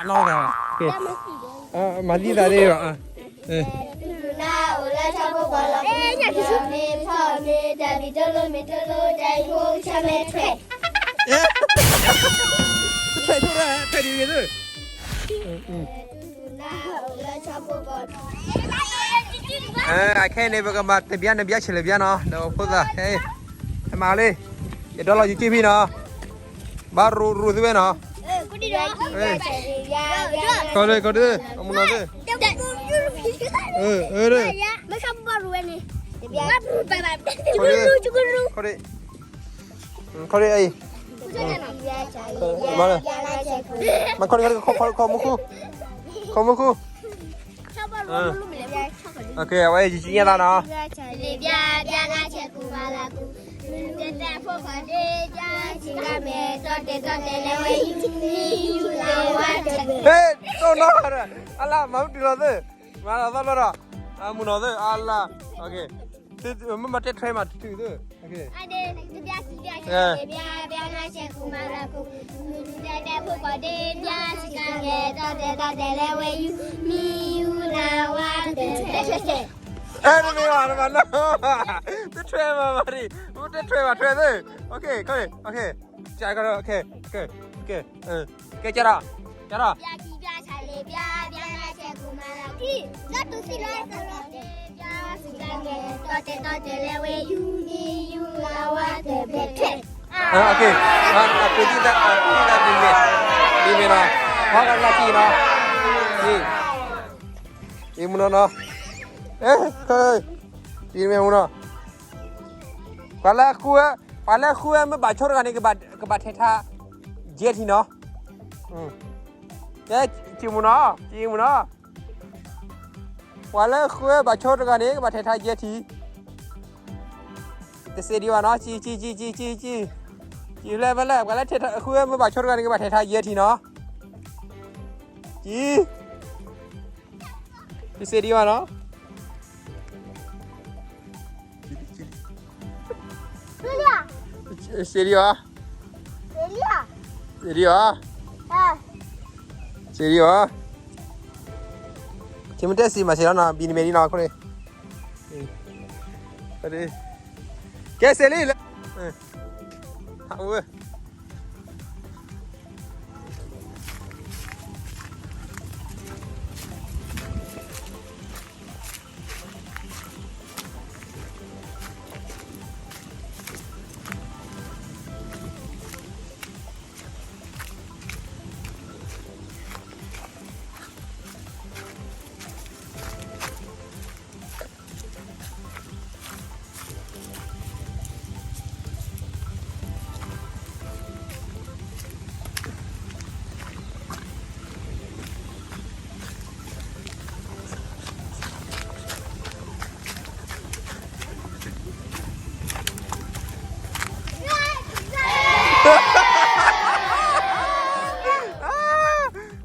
အနီၢ်ဂၤ, မၤသံသးဒ်ဘၣ်, တထွဲထိၣ်ဒၣ် ထွဲဒ်ဂ့ၤသၢ, အခဲအံၤန့ၣ် ပကမၤတဘျါနဘျါဆဲးလၢဘျါနီၤ, ဒီးဖိသၣ်, ဟဲမၤလံ, ယဒီလီၤယက့ၢ်ဖံနီၤ, ဘၣ်ရူရူသ့ဝဲနီၤ, ခီဒ်ခီဒ်, အမူနီၤသ့, ခီဒ်, ခီဒ်အံၤ, မၤခီဒ်ခီဒ်, ခီမူခိၣ်, ခီမူခိၣ်, အဝဲယကညါသးနီၤ, ဟဲ, တိၢ်နီၢ်, အလၢမၤမုၢ်တုၤလီၤသ့, မၤလီၤသီဘျီဒီး, အမူနီၤသ့ အလၢ, မ့ၢ်မၤတဲထွဲမၤတတုၤသ့, အဲ တမ့ၢ်ဘၣ်, တမ့ၢ်ဘၣ်, တထွဲမၤမၤဒံး, မ့ၢ်တထွဲမၤထွဲသ့, ကဲ, ကဲ, ကဲ, ကဲ, ကဲ, ကဲ, ကဲ, ကဲ, ကဲ, ကဲ, ကဲ, ကဲ, ကဲ, ကဲ, အပှ့ၤသံသး, ပှ့ၤသံသးဒ်န့ၣ်, ဒ်န့ၣ်နီၤ, ဖီကလၢကံနီၤ, အံၤမူနီၤနီၤ, ဒ်န့ၣ်မူနီၤ, ပှၤလၢဃုဝဲ, ပှၤလၢဃုဝဲမ့ၢ်ဘၣ်ဆိတဂၤန့ၣ် ကဘၣ်ထဲးထါ ယဲၢ်ထံနီၤ, ကဲ, ကံမူနီၤ, ကံမူနီၤ, ပှၤလၢဃုဝဲဘၣ်ဆိတဂၤန့ၣ် ကဘၣ်ထဲးထါ ယဲၢ်ထံ, တစ့ဒံးဘၣ်နီၤ, ကံ, ကံ, ကံ, ကံ, ကံ, ကံ, ကံဖျဲၣ်ဖဲလဲၣ်, ပှၤလၢဃုဝဲမ့ၢ်ဘၣ်ဆိတဂၤန့ၣ် ကဘၣ်ထဲးထါ ယဲၢ်ထံနီၤ, ကံ, တစ့ဒံးဘၣ်နီၤ, စ့ဒံးဘၣ်, စ့ဒံးဘၣ်, စ့ဒံးဘၣ်, ကမ့ၢ်တဲစံးမၤစ့လီၤနီၤ, ဘံနမဲာ်ဒံးနီၤ, အခိၣ်န့ၣ်, ကဲစ့လံ, ဟးဝဲ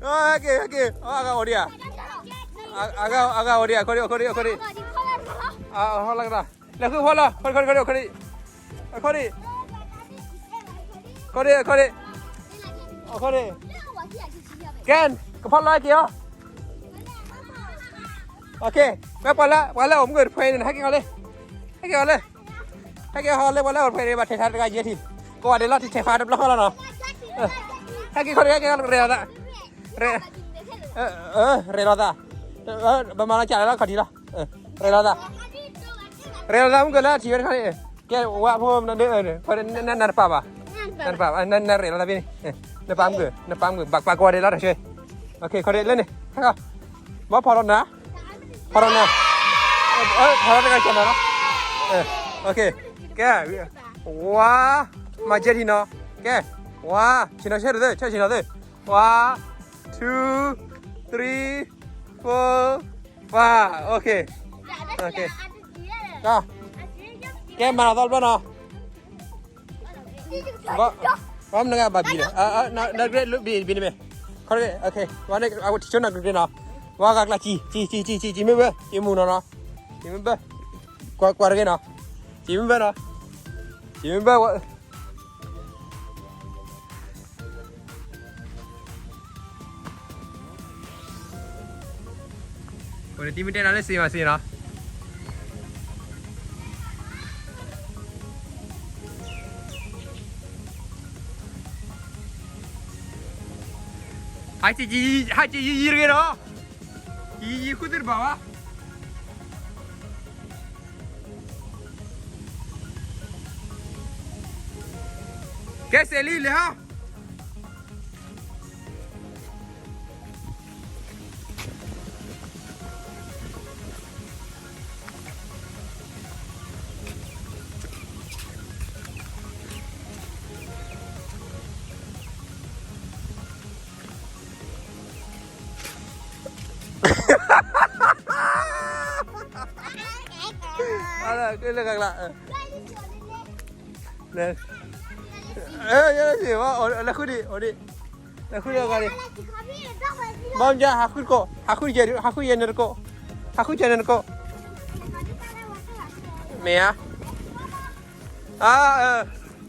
ဟဲက့ၤ, ဟဲက့ၤ, အဂၤအိၣ်ဒံးဧါ, အဂၤအိၣ်ဒံးဧါ, ခိၣ်ဒံး, ခိၣ်ဒံး, ခိၣ်ဒံး, ဟီလၢကဒီး, လဲၤဃုဖီလီၤ, ခိၣ်ဒံး, ခိၣ်ဒံး, ခိၣ်ဒံး, ခိၣ်ဒံး, ခိၣ်ဒံး, ခိၣ်ဒံး, ကဲ, ကဖီလီၤဟဲက့ၤအီၤ ကဲ, ပှၤလၢ, ပှၤလၢအိၣ်မူတဖှဲးန့ၣ် ဟဲက့ၤအီၤလံ, ဟဲက့ၤအီၤလၢ, ဟဲက့ၤအီၤလၢ ပှၤလၢအိၣ်တဖှဲးန့ၣ် ဘၣ်ထဲးထါတဂၤယဲၢ်ထံ, ကိးဂၤဒဲးလီၤ ထဲးဖးတဘျီဃီလီၤနီၤ, ဟဲက့ၤခီဒံး ဟဲက့ၤခီဒံး ရဲၣ်လီၤသး, ရဲၣ်လီၤသး, ဘၣ်မၤလီၤကၢ်လၢခီၣ်ထံးလီၤ, ရဲၣ်လီၤသး, ရဲၣ်လီၤသး မုၢ်ကလၢထံးဝဲတခါန့ၣ်, ကဲဝဲဖိမနုၤ, နတပာ်ဘၣ်, နတပာ်ဘၣ်, နရဲၣ်လီၤသးဖဲန့ၣ်, နပာ်မုၢ်, နပာ်မုၢ် ဘၣ်ပာ်ကိးဂၤဒဲးလီၤတဆှဲ, ခီဒံးလၢန့ၣ်, ဘၣ်ဖီၣ်ထီၣ်နၤ, ဖီၣ်ထီၣ်နၤ, ဖီၣ်ထီၣ်တဂၤဆဲးနီၤလီၤ, ကဲ, ဝါ, မၤကဲထံနီၤ, ကဲ, ဝါ, ဆ့ၣ်နီၤဆၢတသ့, ဆဲးဆ့ၣ်နီၤသ့, one, two, three, four, five, okay, okay, ကဲမၤလီၤသီတဘျီနီၤ, ဘၣ်မနုၤဂၤဘၣ်ဘံၣ်လဲၣ်, နဂ့ၢ်ဘံၣ်န့ၣ်မ့ၢ်, ခီဒံး, အဝဲထံဆိနီၤကဂ့ၢ်နီၤ, ဝါဂၤကျါစံၣ်, စံၣ်, စံၣ်, စံၣ်မ့ၢ်ဘၢ, စံၣ်မူနီၤနီၤ, စံၣ်မ့ၢ်ဘၢ, ကွၢ်တဂ့ၤနီၤ, စံၣ်မ့ၢ်ဘၢနီၤ, စံၣ်မ့ၢ်ဘၢ, ဝဲ ကဲ, တံၤမ့ၢ်တဲနၤလၢစ့မးစ့နီၤ. ဟးက့ၤယံၤယံၤတဂ့ၤနီၤ. ယံၤယံၤဃုသ့ၣ်တဘၣ်ဘၣ်. ကဲစဲးလံလဲၤဟီ. အလၢကလၢကလၢ လဲၤ, လဲၤဃုဒံး, လဲၤဃုဒံးဂၤဒံး, ဘၣ်မ့ၢ် ဟးဃုတကိး, ဟးဃုယဲ, ဟးဃုယဲန့ၣ်တကိး, ဟးဃုယဲန့ၣ်တကိး, မ့ၢ်ဧါ,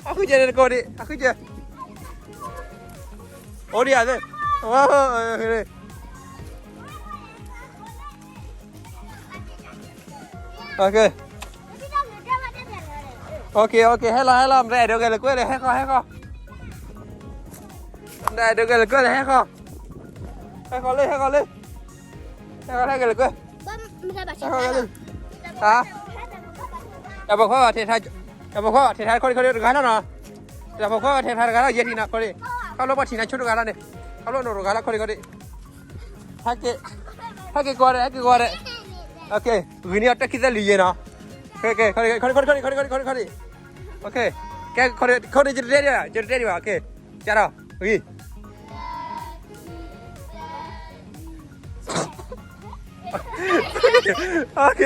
ဟးဃုယဲန့ၣ်တကိးဒံး, ဟးဃုယဲ, အိၣ်ဒံးဧါ, OK, OK, ဟဲလီၤ ဟဲလီၤ, မတၤအဲၣ်ဒိးဂဲၤလိာ်ကွဲလဲၣ်, ဟဲဃီ ဟဲဃီ, မတၤအဲၣ်ဒိးဂဲၤလိာ်ကွဲလဲၣ်, ဟဲဃီ, ဟဲဃီလၢ ဟဲဃီလၢ, ဟဲဃီ ဟဲဂဲၤလိာ်ကွဲ, ဟဲဃီလၢ, ဟါ, တၢ်ပိာ်ခွါထဲးထါ, တၢ်ပိာ်ခွါထဲးထါခီဒံးခီဒံးတဂၤလီၤနီၤ, တၢ်ပိာ်ခွါထဲးထါတဂၤလီၤ ယဲၢ်ထံၣ်နၤခီဒံး, ခီဖျိပှၤထံၣ်နၤဆိတဂၤလီၤန့ၣ်, ခီဖျိနီၢ်တဂၤလီၤခီဒံးခီဒံး, ဟဲက့ၤ, ဟဲက့ၤကိးဂၤဒဲး, ဟဲက့ၤကိးဂၤဒဲး, OK, ဂ့ၤန့ၢ်အီၤတၢ်ခံသၢလံယဲၢ်နီၤ, ခီဒံးခီဒံးခီဒံးခီဒံးခီဒံး, OK, ကဲ, ခီဒံး ယတတဲဒံးဘၣ်, ယတတဲဒံးဘၣ်, OK, ကၢ်ဒီး, ဂ့ၤ OK,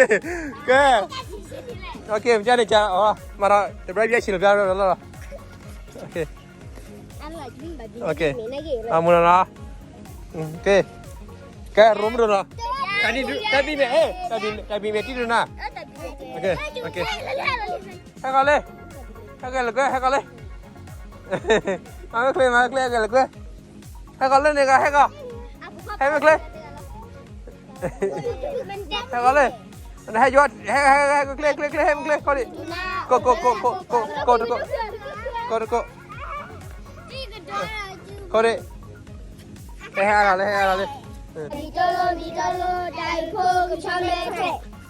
ကဲ, OK, မ့ၢ်ကန့ၣ်ကၢ်, မၤဒီး တဘျီဘျီဆံးလၢၤဘျီလီၤ, OK, OK, အမူလီၤနီၤ, OK, ကဲ ရိမ့ၢ်ဒိၣ်နီၤ, တၢ်ဘံၣ်မဲာ်, တၢ်ဘံၣ်မဲာ်တံၢ်ဒိၣ်နၤ, OK, OK, ဟဲကီးလၢ, ဟဲကီးလၢကွဲ, ဟဲကီးလၢ, မၤဝဲချ့ မၤဝဲချ့ ဟဲကီးလၢကွဲ, ဟဲကီးလၢန့ၣ်ဂၤ ဟဲကီး, ဟဲမ့ၢ်ချ့ ဟဲကီးလၢ, ဟဲယွၤ, ဟဲ, ဟဲ, ဟဲ, ချ့ ချ့ ချ့ ဟဲမ့ၢ်ချ့ ခီဒံး, ကိး ကိး ကိး ကိး ကိး ကိးတကိး, ကိးတကိး, ခီဒံး, ဟဲ, ဟဲလီၤလၢ, ဟဲလီၤလၢ, မံၤတိလိ မံၤတိလိ တၢ်အံၤဖိကဆီမဲာ်ထဲ,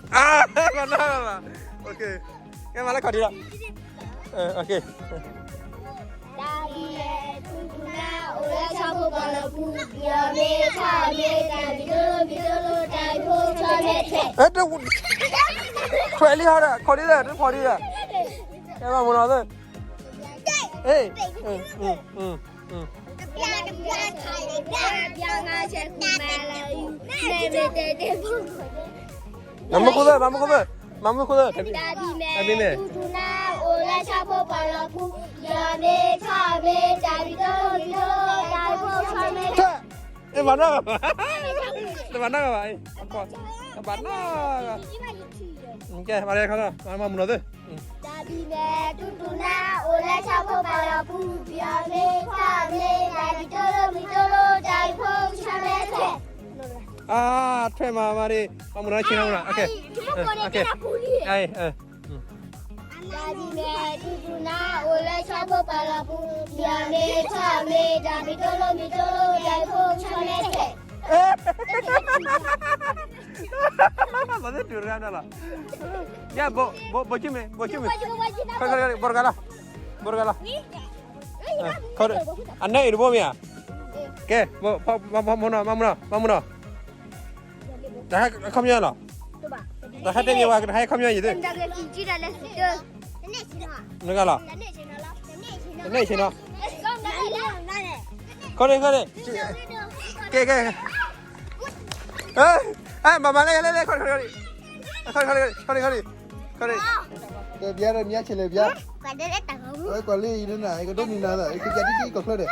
အါ, ဘၣ်နီၢ်ဘၣ်, OK, ကဲမၤလၢခီဒံးလီၤ, OK, တၢ်အံၤလဲၣ် တူၢ်တူၢ်နၢ် အိၣ်လၢဆီဖိပှၢ်လီၤပူၤ, မ့ၢ်အီၤမ့ၢ်ထီၣ်မ့ၢ် တၢ်မံၤတိလိ မံၤတိလိ တၢ်အံၤဖိကဆီမဲာ်ထဲ, ထွဲလံဟီဒီး ခီဒံးလၢ တဖီဒံးလၢ, ကဲမၤမူနီၤသၢ, အ့, မၤမူခိၣ်သၢ, မၤမူခိၣ်သၢ, မၤမူခိၣ်သၢ, တၢ်ဘံၣ်မဲာ်, တူၢ်တူၢ်နၢ် အိၣ်လၢဆီဖိပှၢ်လီၤပူၤ, မ့ၢ်အီၤမ့ၢ်ထီၣ်မ့ၢ် တၢ်မံၤတိလိ မံၤတိလိ တၢ်အံၤဖိကဆီမဲာ်ထဲ, တဘၣ်နီတဂၤဘၣ်, တဘၣ်နီတဂၤဘၣ်, တဘၣ်နီတဂၤ, ကဲ မၤလၢခီသၢ, မၤမူနီၤသၢ တၢ်ဘံၣ်မဲာ် တူၢ်တူၢ်နၢ် အိၣ်လၢဆီဖိပှၢ်လီၤပူၤ, မ့ၢ်အီၤမ့ၢ်ထီၣ်မ့ၢ် တၢ်မံၤတိလိ မံၤတိလိ တၢ်အံၤဖိကဆီမဲာ်ထဲ, အါ, ထွဲမၤမၤဒံး, မၤမူနီၤဆ့နီၤမူနီၤ, တၢ်ဘံၣ်မဲာ် တူၢ်တူၢ်နၢ် အိၣ်လၢဆီဖိပှၢ်လီၤပူၤ, မ့ၢ်အီၤမ့ၢ်ထီၣ်မ့ၢ် တၢ်မံၤတိလိ မံၤတိလိ တၢ်အံၤဖိကဆီမဲာ်ထဲ, ဘၣ်သ့ၣ်တူၢ်တဂၤန့ၣ်လီၤ, ယဘိး, ဘိး, ဘိးကၠူၣ်မ့ၢ်, ဘိးကၠူၣ်မ့ၢ်, ဘိးတဂၤလီၤ, ဘိးတဂၤလီၤ, အနဲအံၤတဘိမ့ၢ်ဧါ, ကဲ, မၤမူနီၤ, မၤမူနီၤ, မၤမူနီၤ, တဟဲခီပညီလီၤ, တဟဲတဲန့ၢ်ဝဲ တဟဲခီပညီအံၤသ့, နဂၤလီၤ, တန့ၢ်ဆ့နီၤ, ခီဒံး ခီဒံး, ကဲ ကဲ, မၤမၤလၢ လၢ လၢ ခီဒံး ခီဒံး, ခီဒံး ခီဒံး, ခီဒံး, ခီဒံး, လဲၤဘၣ်ဒီးမ့ၢ်ဆဲးလဲၤဘၣ်, ကွၢ်လၢအံၤဒ်နၤ ကဒိးန့ၢ်နၤသး ကစၢ်တံၢ်တံၢ်ကီၢ်ချၢဒီး, လဲၤ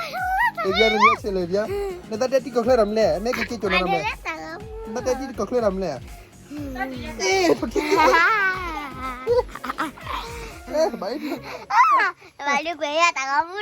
ဘၣ်ဒီးမ့ၢ်ဆဲးလဲၤဘၣ်, နသးတဲတံၢ်ကီၢ်ချၢဒီးမလဲၣ်, နဲကက့ၤကၠိၣ်နၤဒီးမလဲၣ်, နသးတဲတံၢ်တကီၢ်ချၢဒီးမလဲၣ်, အ့, ဘၣ်လၢကွဲးယၤတၢ်ဂီၤမူလီၤ.